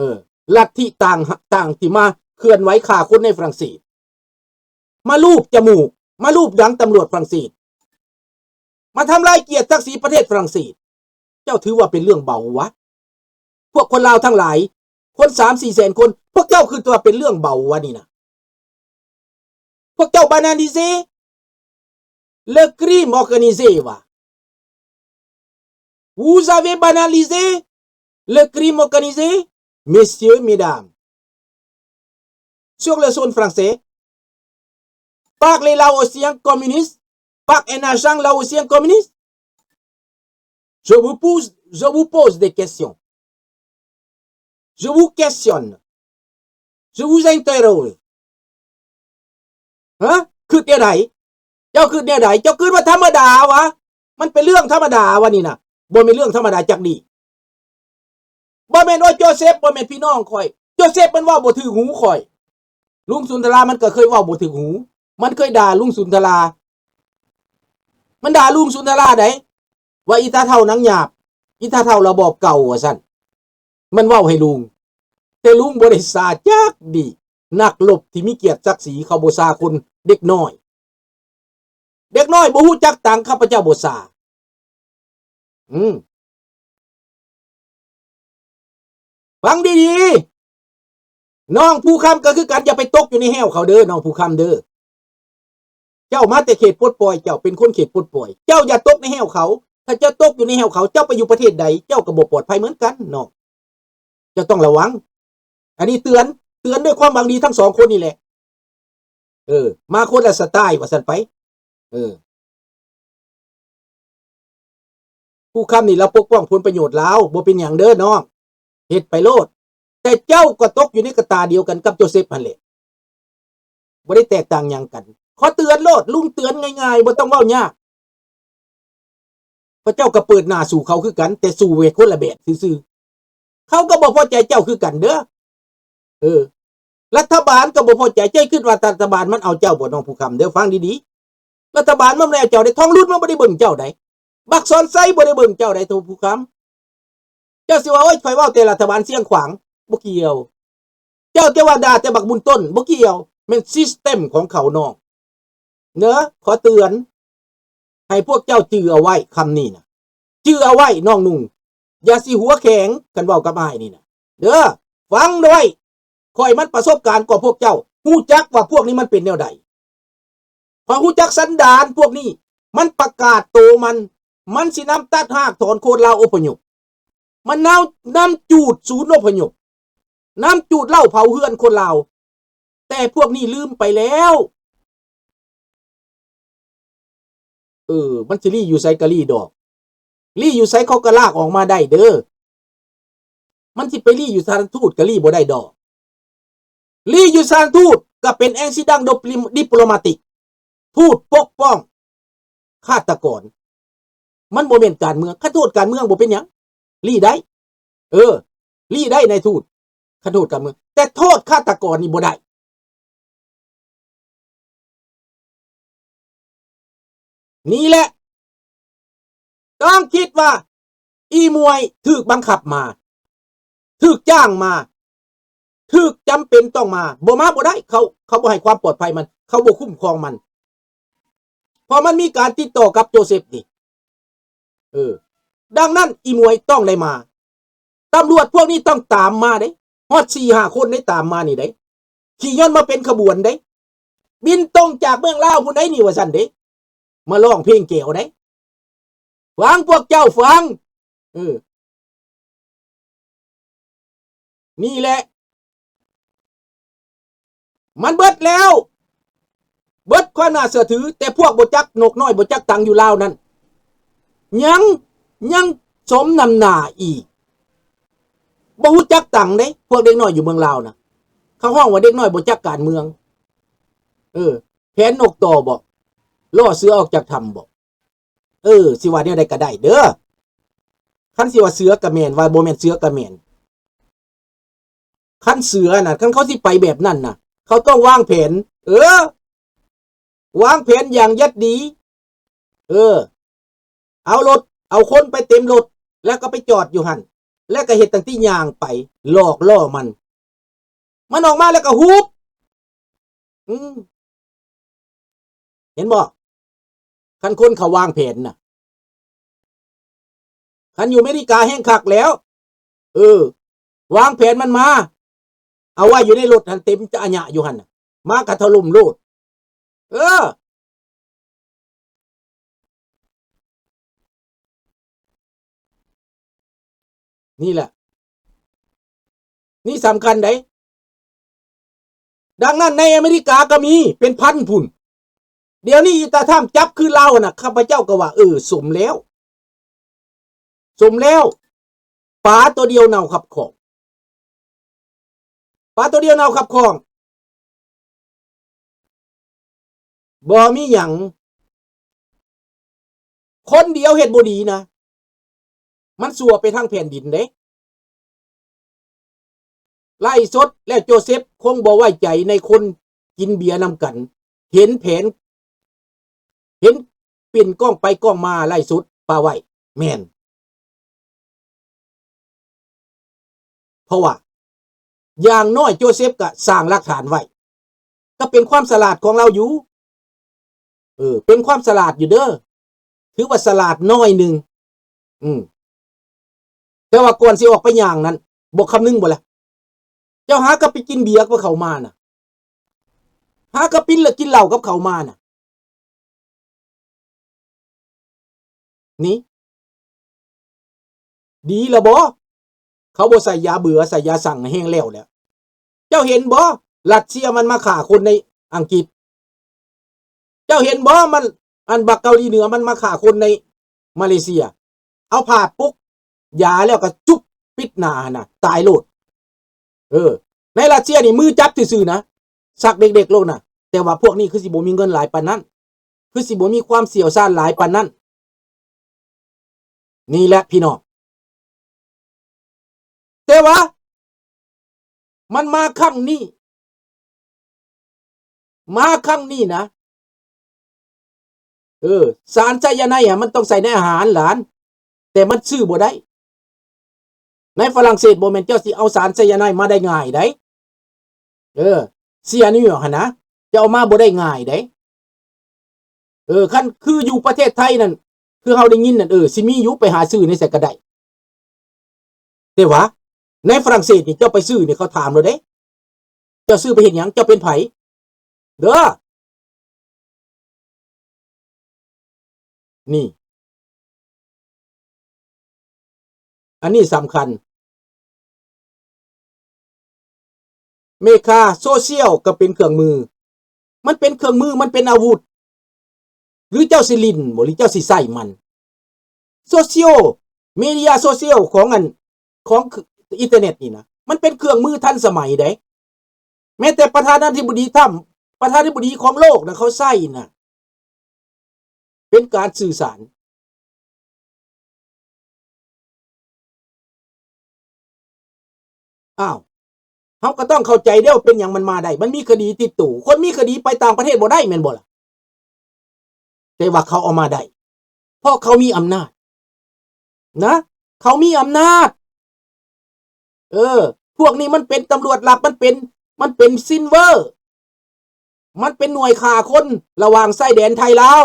ເອີ ລັດທິຕ່າງ ຕ່າງທີ່ມາເຄື່ອນໄຫວຂ້າຄົນໃນຝຣັ່ງເສດ ມາລູບຈະມູກ ມາລູບດັງຕຳຫຼວດຝຣັ່ງເສດ ມາທຳລາຍກຽດສັກສີປະເທດຝຣັ່ງເສດ ເຈົ້າຖືວ່າເປັນເລື່ອງເບົາວະ? ພວກຄົນລາວທັງຫຼາຍ ຄົນສາມສີ່ແສນຄົນ ພວກເຈົ້າຄິດວ່າເປັນເລື່ອງເບົາວະນີ້ນະ? ພວກເຈົ້າ banaliser le crime organisé ວະ? Vous avez banalisé le crime organisé, messieurs, mesdames, sur le sol français, par les Laotiens communistes, par un agent laotien communiste? Je vous pose, je vous pose des questions. Je vous questionne. Je vous interroge. ຮະ? ຄິດແນວໃດ? ເຈົ້າຄິດແນວໃດ? ເຈົ້າຄິດວ່າທຳມະດາວະ? ມັນເປັນເລື່ອງທຳມະດາວະນີ້ນະ? ບໍ່ແມ່ນເລື່ອງທຳມະດາຈັກດີ້. ບໍ່ແມ່ນ ໂອ້ຍ ໂຈເຊັບ ບໍ່ແມ່ນພີ່ນ້ອງຂ້ອຍ. ໂຈເຊັບມັນເວົ້າບໍ່ຖືກຫູຂ້ອຍ. ລຸງສຸນທະລາມັນກໍເຄີຍເວົ້າບໍ່ຖືກຫູ. ມັນເຄີຍດ່າລຸງສຸນທະລາ. ມັນດ່າລຸງສຸນທະລາໃດ ວ່າອີຕາເຖົ້າໜັງຫຍາບ, ອີຕາເຖົ້າລະບອບເກົ່າ ວ່າຊັ້ນ. ມັນເວົ້າໃຫ້ລຸງ, ແຕ່ລຸງບໍ່ໄດ້ຊ່າຈັກດີ້. ນັກລົບທີ່ມີກຽດສັກສີ ເຂົາບໍ່ຊ່າຄົນເດັກນ້ອຍ. ເດັກນ້ອຍບໍ່ຮູ້ຈັກຕັງ, ຂ້າພະເຈົ້າບໍ່ຊ່າ. ອືມ. ຟັງດີໆ, ນ້ອງພູຄຳກໍຄືກັນ, ຢ່າໄປຕົກຢູ່ໃນແຮ້ວເຂົາເດີ້ ນ້ອງພູຄຳເດີ້. ເຈົ້າມາແຕ່ເຂດປົດປ່ອຍ, ເຈົ້າເປັນຄົນເຂດປົດປ່ອຍ, ເຈົ້າຢ່າຕົກໃນແຮ້ວເຂົາ. ຖ້າເຈົ້າຕົກຢູ່ໃນແຮ້ວເຂົາ, ເຈົ້າໄປຢູ່ປະເທດໃດ, ເຈົ້າກໍບໍ່ປອດໄພເໝືອນກັນນ້ອງ. ເຈົ້າຕ້ອງລະວັງ. ອັນນີ້ເຕືອນ, ເຕືອນດ້ວຍຄວາມຫວັງດີທັງສອງຄົນນີ້ແຫຼະ. ເອີ, ມາຄົນລະສະໄຕລ໌ວ່າຊັ້ນໄປ. ເອີ. ພູຄຳນີ້ລາວປົກປ້ອງຜົນປະໂຫຍດລາວ, ບໍ່ເປັນຫຍັງເດີ້ນ້ອງ, ເຮັດໄປໂລດ. ແຕ່ເຈົ້າກໍຕົກຢູ່ໃນກະຕາດຽວກັນກັບໂຈເຊັບຫັ້ນແຫຼະ, ບໍ່ໄດ້ແຕກຕ່າງຫຍັງກັນ. ຂໍເຕືອນໂລດ, ລຸງເຕືອນງ່າຍໆ, ບໍ່ຕ້ອງເວົ້າຍາກ. ເຂົາເຈົ້າກໍເປີດໜ້າສູ້ເຂົາຄືກັນ, ແຕ່ສູ້ແບບຄົນລະແບບຊື່ໆ. ເຂົາກໍບໍ່ພໍໃຈເຈົ້າຄືກັນເດີ້. ເອີ, ລັດຖະບານກໍບໍ່ພໍໃຈ. ເຈົ້າຄິດວ່າລັດຖະບານມັນເອົາເຈົ້າບໍ່ ນ້ອງພູຄຳເດີ້? ຟັງດີໆ, ລັດຖະບານມັນບໍ່ໄດ້ເອົາເຈົ້າໃດ. ທອງລຸນມັນບໍ່ໄດ້ເບິ່ງເຈົ້າໃດ. ບັກສອນໄຊບໍ່ໄດ້ເບິ່ງເຈົ້າໃດ ທ່ານຜູ້ຄຳ. ເຈົ້າຊິວ່າ ໂອ້ຍ ຂ້ອຍເວົ້າແຕ່ລັດຖະບານຊຽງຂວາງ. ບໍ່ກ່ຽວ. ເຈົ້າແຕ່ວ່າດ່າແຕ່ບັກບຸນຕົ້ນ. ບໍ່ກ່ຽວ. ແມ່ນຊິສເຕັມຂອງເຂົານ້ອງ. ເນີ ຂໍເຕືອນໃຫ້ພວກເຈົ້າຈື່ເອົາໄວ້ ຄຳນີ້ນະ. ຈື່ເອົາໄວ້ນ້ອງໜຸ່ງ. ຢ່າຊິຫົວແຂງ ຄັນເວົ້າກັບອ້າຍນີ້ນະ. ເດີ ຟັງໄວ້. ຂ້ອຍມັນປະສົບການກວ່າພວກເຈົ້າ, ຮູ້ຈັກວ່າພວກນີ້ມັນເປັນແນວໃດ. ຂ້ອຍຮູ້ຈັກສັນດານພວກນີ້, ມັນປະກາດໂຕມັນ, ມັນຊິນຳຕັດຮາກຖອນໂຄນລາວອົບພະຍົບ, ມັນນຳ, ນຳຈູດສູນອົບພະຍົບ, ນຳຈູດເລົ້າເຜົາເຮືອນຄົນລາວ, ແຕ່ພວກນີ້ລືມໄປແລ້ວ. ເອີ, ມັນຊິລີ້ຢູ່ໃສກໍລີ້ດອກ. ລີ້ຢູ່ໃສເຂົາກໍລາກອອກມາໄດ້ເດີ. ມັນຊິໄປລີ້ຢູ່ສະຖານທູດກໍລີ້ບໍ່ໄດ້ດອກ. ລີ້ຢູ່ສະຖານທູດກໍເປັນ incident diplomatique. ທູດປົກປ້ອງຄາດຕະກອນ. ມັນບໍ່ແມ່ນການເມືອງ. ຄັນໂທດການເມືອງບໍ່ເປັນຫຍັງ. ລີ້ໄດ້. ເອີ, ລີ້ໄດ້ນາຍທູດ. ຄັນໂທດການເມືອງ. ແຕ່ໂທດຄາດຕະກອນນີ້ບໍ່ໄດ້. ນີ້ແຫຼະ ຕ້ອງຄິດວ່າອີ່ໝວຍຖືກບັງຄັບມາ, ຖືກຈ້າງມາ, ຖືກຈຳເປັນຕ້ອງມາ, ບໍ່ມາບໍ່ໄດ້, ເຂົາ, ເຂົາບໍ່ໃຫ້ຄວາມປອດໄພມັນ, ເຂົາບໍ່ຄຸ້ມຄອງມັນ, ເພາະມັນມີການຕິດຕໍ່ກັບໂຈເຊັບນີ້. ເອີ, ດັ່ງນັ້ນອີ່ໝວຍຕ້ອງໄດ້ມາ. ຕຳຫຼວດພວກນີ້ຕ້ອງຕາມມາເດ້, ຮອດສີ່ຫ້າຄົນໄດ້ຕາມມານີ້ເດ້, ຂີ່ຍົນມາເປັນຂະບວນເດ້, ບິນຕົງຈາກເມືອງລາວພຸ້ນໄດ໋ນີ້ ວ່າຊັ້ນເດ້, ມາຮ້ອງເພງແກວໄດ໋. ຟັງພວກເຈົ້າຟັງ, ເອີ, ນີ້ແຫຼະ ມັນເບິດແລ້ວ, ເບິດຄວາມໜ້າເຊື່ອຖື, ແຕ່ພວກບໍ່ຈັກນົກນ້ອຍບໍ່ຈັກຕັງຢູ່ລາວນັ້ນ ຍັງ, ຍັງສົມນ້ຳໜ້າອີກ. ບໍ່ຮູ້ຈັກຕັງເດ້ ພວກເດັກນ້ອຍຢູ່ເມືອງລາວນະ, ເຂົາຮ້ອງວ່າເດັກນ້ອຍບໍ່ຈັກການເມືອງ. ເອີ, ແຜນນົກຕໍ່ບໍ? ລໍ້ເສືອອອກຈາກຖ້ຳບໍ? ເອີ, ຊິວ່າແນວໃດກໍໄດ້ເດີ, ຄັນຊິວ່າເສືອກໍແມ່ນ, ວ່າບໍ່ແມ່ນເສືອກໍແມ່ນ. ຄັນເສືອນະ, ຄັນເຂົາຊິໄປແບບນັ້ນນະ, ເຂົາຕ້ອງວາງແຜນ, ເອີ, ວາງແຜນຢ່າງຢັດດີ, ເອີ, ເອົາລົດ, ເອົາຄົນໄປເຕັມລົດ, ແລ້ວກໍໄປຈອດຢູ່ຫັ້ນ, ແລ້ວກໍເຮັດຕັ້ງແຕ່ຍ່າງໄປ ຫຼອກລໍ້ມັນ ມັນອອກມາແລ້ວກໍຫູບ. ອືມ ເຫັນບໍ່? ຄັນຄົນເຂົາວາງແຜນນະ ຄັນຢູ່ອາເມລິກາແຮ່ງຄັກແລ້ວ. ເອີ ວາງແຜນມັນມາ ເອົາໄວ້ຢູ່ໃນລົດຫັ້ນເຕັມຈະອະຍະຢູ່ຫັ້ນນະ ມາກະຖະຫຼົ່ມໂລດ. ເອີ ນີ້ແຫຼະ ນີ້ສຳຄັນໃດ໋. ດັ່ງນັ້ນໃນອາເມລິກາກໍມີເປັນພັນພຸ້ນ. ດຽວນີ້ອີຕາທຳຈັບຄືລາວນະ ຂ້າພະເຈົ້າກໍວ່າ ເອີ ສົມແລ້ວ ສົມແລ້ວ ປາຕົວດຽວເນົ່າຂັບຂອງ ປາຕົວດຽວເນົ່າຂັບຂອງ ບໍ່ມີຫຍັງ. ຄົນດຽວເຮັດບໍ່ດີນະ ມັນຊົ່ວໄປທັງແຜ່ນດິນເດ້. ໄລຟ໌ສົດແລ້ວໂຈເຊັບຄົງບໍ່ໄວ້ໃຈໃນຄົນກິນເບຍນຳກັນ ເຫັນແຜນ ເຫັນປິ່ນກ້ອງໄປກ້ອງມາ ໄລຟ໌ສົດປະໄວ້ ແມ່ນ ເພາະວ່າຢ່າງໜ້ອຍໂຈເຊັບກະສ້າງຫຼັກຖານໄວ້ ກໍເປັນຄວາມສະຫຼາດຂອງລາວຢູ່. ເອີ ເປັນຄວາມສະຫຼາດຢູ່ເດີ ຖືວ່າສະຫຼາດໜ້ອຍໜຶ່ງ. ອືມ ແຕ່ວ່າກ່ອນຊິອອກໄປຍ່າງນັ້ນ ບໍ່ຄຳນຶງບໍ່ລະ? ເຈົ້າຫາກໍໄປກິນເບຍກັບເຂົາມານະ ຫາກໍໄປກິນເຫຼົ້າກັບເຂົາມານະ. ນີ້ ດີລະບໍ່? ເຂົາບໍ່ໃສ່ຢາເບື່ອ ໃສ່ຢາສັງແຮງແລ້ວແຫຼະ. ເຈົ້າເຫັນບໍ່? ຣັດເຊຍມັນມາຂ້າຄົນໃນອັງກິດ. ເຈົ້າເຫັນບໍ່? ມັນ ອັນບັກເກົາຫຼີເໜືອມັນມາຂ້າຄົນໃນມາເລເຊຍ. ເອົາຜ້າປົກຢາແລ້ວກໍຈຸບປິດໜ້າຫັ້ນນະ ຕາຍໂລດ. ເອີ ໃນຣັດເຊຍນີ້ມືຈັບຊື່ໆນະ ສັກເດັກໆໂລດນະ. ແຕ່ວ່າພວກນີ້ຄືຊິບໍ່ມີເງິນຫຼາຍປານນັ້ນ ຄືຊິບໍ່ມີຄວາມຊ່ຽວຊານຫຼາຍປານນັ້ນ. ນີ້ແຫຼະພີ່ນ້ອງ ແຕ່ວ່າມັນມາຄັ້ງນີ້ ມາຄັ້ງນີ້ນະ ເອີ ສານໄຊຢາໄນນະ ມັນຕ້ອງໃສ່ໃນອາຫານຫຼານ ແຕ່ມັນຊື້ບໍ່ໄດ້. ໃນຝຣັ່ງເສດບໍ່ແມ່ນເຈົ້າຊິເອົາສານໄຊຢາໄນມາໄດ້ງ່າຍໃດ. ເອີ ເຊຍນີຫັ້ນນະ ເຈົ້າເອົາມາບໍ່ໄດ້ງ່າຍໃດ. ເອີ ຄັນຄືຢູ່ປະເທດໄທນັ້ນ ຄືເຮົາໄດ້ຍິນນັ້ນ ເອີ ຊິມີຢູ່ ໄປຫາຊື້ໃນໃສກໍໄດ້. ແຕ່ວ່າໃນຝຣັ່ງເສດນີ້ ເຈົ້າໄປຊື້ນີ້ ເຂົາຖາມໂລດເດ້ ເຈົ້າຊື້ໄປເຮັດຫຍັງ? ເຈົ້າເປັນໃຜ? ເດີ ນີ້ ອັນນີ້ສຳຄັນ. ເມຄາ ໂຊຊຽວກໍເປັນເຄື່ອງມື ມັນເປັນເຄື່ອງມື ມັນເປັນອາວຸດ ຫຼືເຈົ້າຊິຫຼິ້ນບໍ່ ຫຼືເຈົ້າຊິໃຊ້ມັນ? ໂຊຊຽວ ເມເດຍໂຊຊຽວຂອງອັນ ຂອງອິນເຕີເນັດນີ້ນະ ມັນເປັນເຄື່ອງມືທັນສະໄໝເດ້. ແມ້ແຕ່ປະທານາທິບໍດີທຣຳ ປະທານາທິບໍດີຂອງໂລກນະ ເຂົາໃຊ້ນະ ເປັນການສື່ສານ. ອ້າວ ເຮົາກໍຕ້ອງເຂົ້າໃຈເດ້ວ່າເປັນຫຍັງມັນມາໄດ້ ມັນມີຄະດີຕິດໂຕ ຄົນມີຄະດີໄປຕ່າງປະເທດບໍ່ໄດ້ແມ່ນບໍ່ລະ? ແຕ່ວ່າເຂົາເອົາມາໄດ້ ເພາະເຂົາມີອຳນາດນະ ເຂົາມີອຳນາດ. ເອີ ພວກນີ້ມັນເປັນຕຳຫຼວດລັບ ມັນເປັນ ມັນເປັນຊິນເວີ ມັນເປັນໜ່ວຍຂ້າຄົນລະຫວ່າງຊາຍແດນໄທລາວ.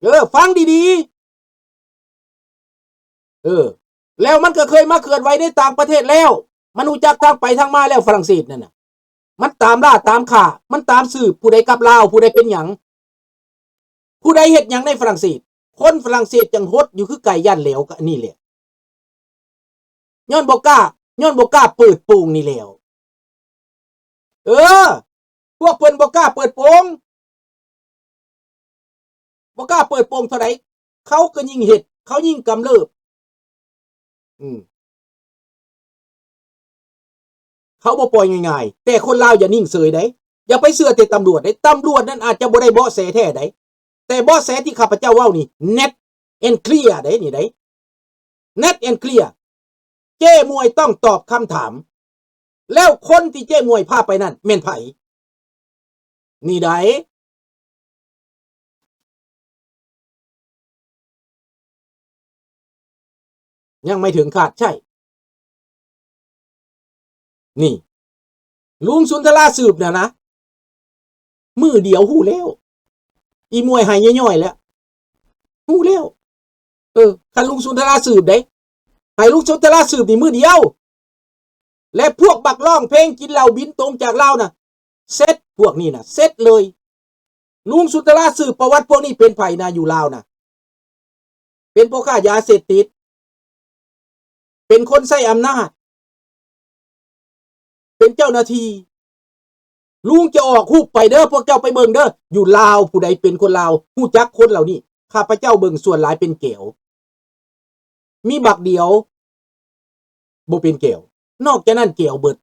ເອີ ຟັງດີໆ ເອີ ແລ້ວມັນກໍເຄີຍມາເຄື່ອນໄຫວໃນຕ່າງປະເທດແລ້ວ ມັນຮູ້ຈັກທາງໄປທາງມາແລ້ວ ຝຣັ່ງເສດນັ້ນນະ ມັນຕາມລ່າຕາມຂ້າ ມັນຕາມສືບ ຜູ້ໃດກັບລາວ ຜູ້ໃດເປັນຫຍັງ ຜູ້ໃດເຮັດຫຍັງໃນຝຣັ່ງເສດ ຄົນຝຣັ່ງເສດຈັ່ງຫົດຢູ່ຄືໄກ່ຢ້ານແຫຼວ ກໍອັນນີ້ແຫຼະ ຍ້ອນບໍ່ກ້າ ຍ້ອນບໍ່ກ້າເປີດໂປງນີ້ແຫຼ້ວ. ເອີ ພວກເພິ່ນບໍ່ກ້າເປີດໂປງ ບໍ່ກ້າເປີດໂປງເທົ່າໃດ ເຂົາກໍຍິ່ງເຮັດ ເຂົາຍິ່ງກຳເລີບ. ອືມ ເຂົາບໍ່ປ່ອຍງ່າຍໆ ແຕ່ຄົນລາວຢ່ານິ່ງເສີຍໃດ ຢ່າໄປເຊື່ອແຕ່ຕຳຫຼວດໃດ ຕຳຫຼວດນັ້ນອາດຈະບໍ່ໄດ້ເບາະແສແທ້ໃດ ແຕ່ເບາະແສທີ່ຂ້າພະເຈົ້າເວົ້ານີ້ ແນັດ ແອນເຄລຍ ໃດນີ້ໃດ ແນັດ ແອນເຄລຍ ເຈ້ໝວຍຕ້ອງຕອບຄຳຖາມ ແລ້ວຄົນທີ່ເຈ້ໝວຍພາໄປນັ້ນແມ່ນໃຜ? ນີ້ໃດ ຍັງໄມ່ເຖິງຄາດໃຊ້ ນີ້ ລຸງສຸນທະລາສືບນະນະ ມື້ດຽວຮູ້ແລ້ວ ອີ່ມວຍໄຫ້ຍ່ອຍໆແລ້ວ ຮູ້ແລ້ວ. ເອີ ຄັນລຸງສຸນທະລາສືບເດ້ ໃຫ້ລຸງສຸນທະລາສືບນີ້ມື້ດຽວ ແລະ ພວກບັກຮ້ອງເພງກິນເຫຼົ້າບິນຕົງຈາກລາວນະ ເສັດ ພວກນີ້ນະ ເສັດເລີຍ. ລຸງສຸນທະລາສືບປະຫວັດພວກນີ້ເປັນໃຜນະ ຢູ່ລາວນະ ເປັນພໍ່ຄ້າຢາເສບຕິດ ເປັນຄົນໃຊ້ອຳນາດ ເປັນເຈົ້າໜ້າທີ່. ລຸງຈະອອກຮູບໄປເດີ ພວກເຈົ້າໄປເບິ່ງເດີ ຢູ່ລາວຜູ້ໃດເປັນຄົນລາວ ຮູ້ຈັກຄົນເຫຼົ່ານີ້. ຂ້າພະເຈົ້າເບິ່ງສ່ວນຫຼາຍເປັນແກວ ມີບັກດຽວບໍ່ເປັນແກວ ນອກຈາກນັ້ນແກວເບິດ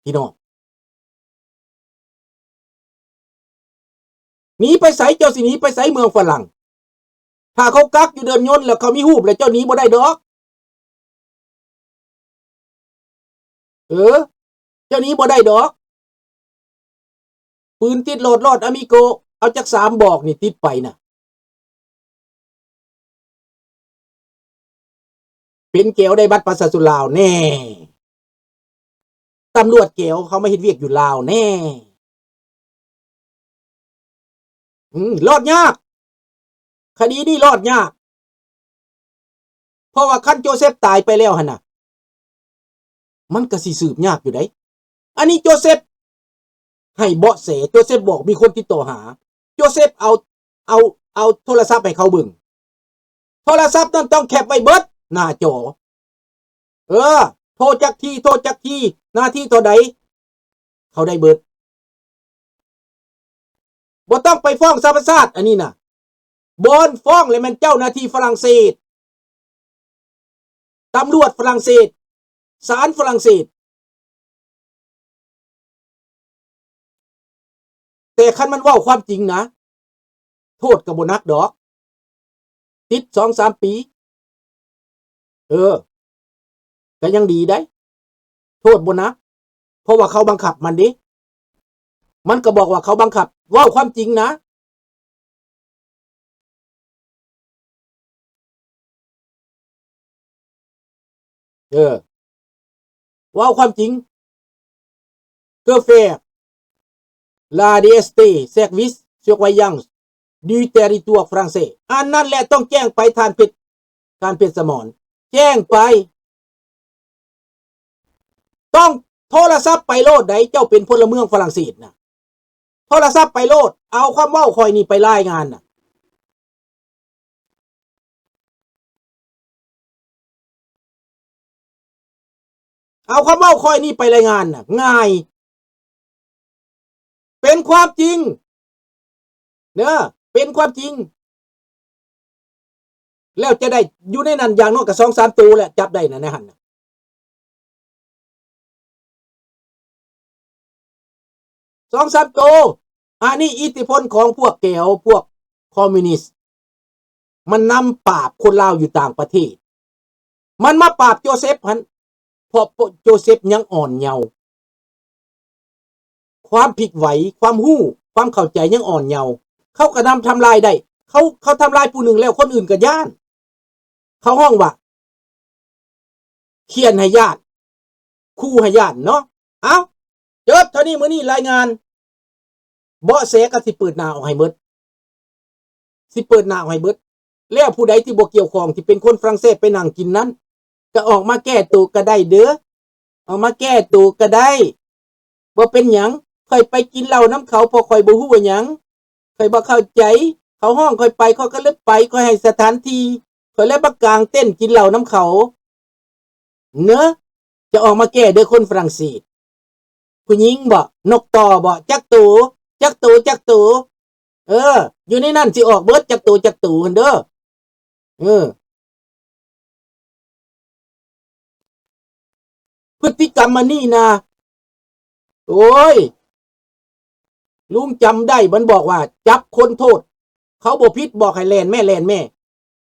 ພີ່ນ້ອງ. ໜີໄປໃສ? ເຈົ້າຊິໜີໄປໃສເມືອງຝຣັ່ງ? ຖ້າເຂົາກັກຢູ່ເດີ່ນຍົນແລ້ວ ເຂົາມີຮູບແລ້ວ ເຈົ້າໜີບໍ່ໄດ້ດອກ. ເອີ ເຈົ້າໜີບໍ່ໄດ້ດອກ. ປືນຕິດໂຫຼດ ອາມິໂກ ເອົາຈັກສາມບອກນີ້ຕິດໄປນະ. ເປັນແກວໄດ້ບັດປະຊາຊົນລາວແນ່. ຕຳຫຼວດແກວເຂົາມາເຮັດວຽກຢູ່ລາວແນ່. ອືມ ລອດຍາກ. ຄະດີນີ້ລອດຍາກ. ເພາະວ່າຄັນໂຈເຊັບຕາຍໄປແລ້ວຫັ້ນນະ ມັນກະຊິສືບຍາກຢູ່ໃດ໋. ອັນນີ້ໂຈເຊັບໃຫ້ເບາະແສ, ໂຈເຊັບບອກມີຄົນຕິດຕໍ່ຫາ, ໂຈເຊັບເອົາ ເອົາ ເອົາໂທລະສັບໃຫ້ເຂົາເບິ່ງ. ໂທລະສັບນັ້ນຕ້ອງແຄບໄວ້ເບິດໜ້າຈໍ. ເອີ ໂທຈັກທີ ໂທຈັກທີ ນາທີເທົ່າໃດ ເຂົາໄດ້ເບິດ. ບໍ່ຕ້ອງໄປຟ້ອງສະຫະປະຊາຊາດ ອັນນີ້ນະ. ບ່ອນຟ້ອງແຫຼະແມ່ນເຈົ້າໜ້າທີ່ຝຣັ່ງເສດ, ຕຳຫຼວດຝຣັ່ງເສດ, ສານຝຣັ່ງເສດ. ແຕ່ຄັນມັນເວົ້າຄວາມຈິງນະ ໂທດກໍບໍ່ໜັກດອກ, ຕິດສອງສາມປີ. ເອີ ກໍຍັງດີໄດ໋, ໂທດບໍ່ໜັກ, ເພາະວ່າເຂົາບັງຄັບມັນເດ້. ມັນກໍບອກວ່າເຂົາບັງຄັບ, ເວົ້າຄວາມຈິງນະ. ເອີ ເວົ້າຄວາມຈິງ. Que faire? La D S T, service surveillance du territoire français. ອັນນັ້ນແຫຼະ ຕ້ອງແຈ້ງໄປທ່ານເພັດ, ທ່ານເພັດສະໝອນ, ແຈ້ງໄປ. ຕ້ອງໂທລະສັບໄປໂລດໃດ໋, ເຈົ້າເປັນພົນລະເມືອງຝຣັ່ງເສດນະ. ໂທລະສັບໄປໂລດ, ເອົາຄວາມເວົ້າຂ້ອຍນີ້ໄປລາຍງານນະ. ເອົາຄຳເວົ້າຂ້ອຍນີ້ໄປລາຍງານນະ ງ່າຍ. ເປັນຄວາມຈິງເດີ, ເປັນຄວາມຈິງ. ແລ້ວຈະໄດ້ຢູ່ໃນນັ້ນຢ່າງໜ້ອຍກໍສອງສາມໂຕແຫຼະ, ຈັບໄດ້ນະ ໃນຫັ້ນນະ. ສອງສາມໂຕ. ອັນນີ້ອິດທິພົນຂອງພວກແກວ, ພວກຄອມມິວນິດ, ມັນນຳປາບຄົນລາວຢູ່ຕ່າງປະເທດ. ມັນມາປາບໂຈເຊັບຫັ້ນ ເພາະໂຈເຊັບຍັງອ່ອນເຍົາ, ຄວາມພິກໄຫວ, ຄວາມຮູ້, ຄວາມເຂົ້າໃຈຍັງອ່ອນເຍົາ. ເຂົາກະນຳທຳລາຍໄດ້. ເຂົາ, ເຂົາທຳລາຍຜູ້ໜຶ່ງແລ້ວ ຄົນອື່ນກະຢ້ານ. ເຂົາຮ້ອງວ່າ ຂຽນໃຫ້ຢ້ານ, ຂູ່ໃຫ້ຢ້ານເນາະ. ເອົ້າ, ຈົບເທົ່ານີ້ມື້ນີ້ລາຍງານ. ເບາະແສກໍຊິເປີດໜ້າອອກໃຫ້ເໝິດ, ຊິເປີດໜ້າອອກໃຫ້ເໝິດ. ແລ້ວຜູ້ໃດທີ່ບໍ່ກ່ຽວຂ້ອງ, ທີ່ເປັນຄົນຝຣັ່ງເສດໄປນັ່ງກິນນັ້ນ, ກໍອອກມາແກ້ໂຕກໍໄດ້ເດີ, ອອກມາແກ້ໂຕກໍໄດ້. ບໍ່ເປັນຫຍັງ, ຂ້ອຍໄປກິນເຫຼົ້ານຳເຂົາ ເພາະຂ້ອຍບໍ່ຮູ້ຫຍັງ, ຂ້ອຍບໍ່ເຂົ້າໃຈ. ເຂົາຮ້ອງຂ້ອຍໄປ, ຂ້ອຍກໍເລີຍໄປ, ຂ້ອຍໃຫ້ສະຖານທີ່, ຂ້ອຍເລີຍມາກາງເຕັນກິນເຫຼົ້ານຳເຂົາເນາະ. ຈະອອກມາແກ້ເດີຄົນຝຣັ່ງເສດ. ຜູ້ຍິງບໍ? ນົກຕໍ່ບໍ? ຈັກໂຕ? ຈັກໂຕ? ຈັກໂຕ? ເອີ, ຢູ່ໃນນັ້ນຊິອອກເບິດຈັກໂຕ ຈັກໂຕຫັ້ນເດີ. ເອີ. ພຶດຕິກຳອັນນີ້ນະ, ໂອ້ຍ, ລຸງຈຳໄດ້, ມັນບອກວ່າຈັບຄົນໂທດ, ເຂົາບໍ່ຜິດ, ບອກໃຫ້ແລ່ນແມ້, ແລ່ນແມ້.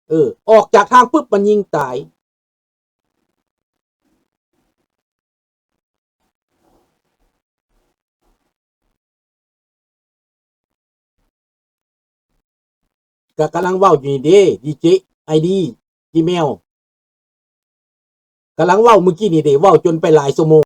ເອີ, ອອກຈາກທາງປຶບ, ມັນຍິງຕາຍ. ກະກຳລັງເວົ້າຢູ່ນີ້ເດ້ ດີເຈ ໄອດີ ຈີເມວ ກຳລັງເວົ້າມື້ກີ້ນີ້ເດ້ ເວົ້າຈົນໄປຫຼາຍຊົ່ວໂມງ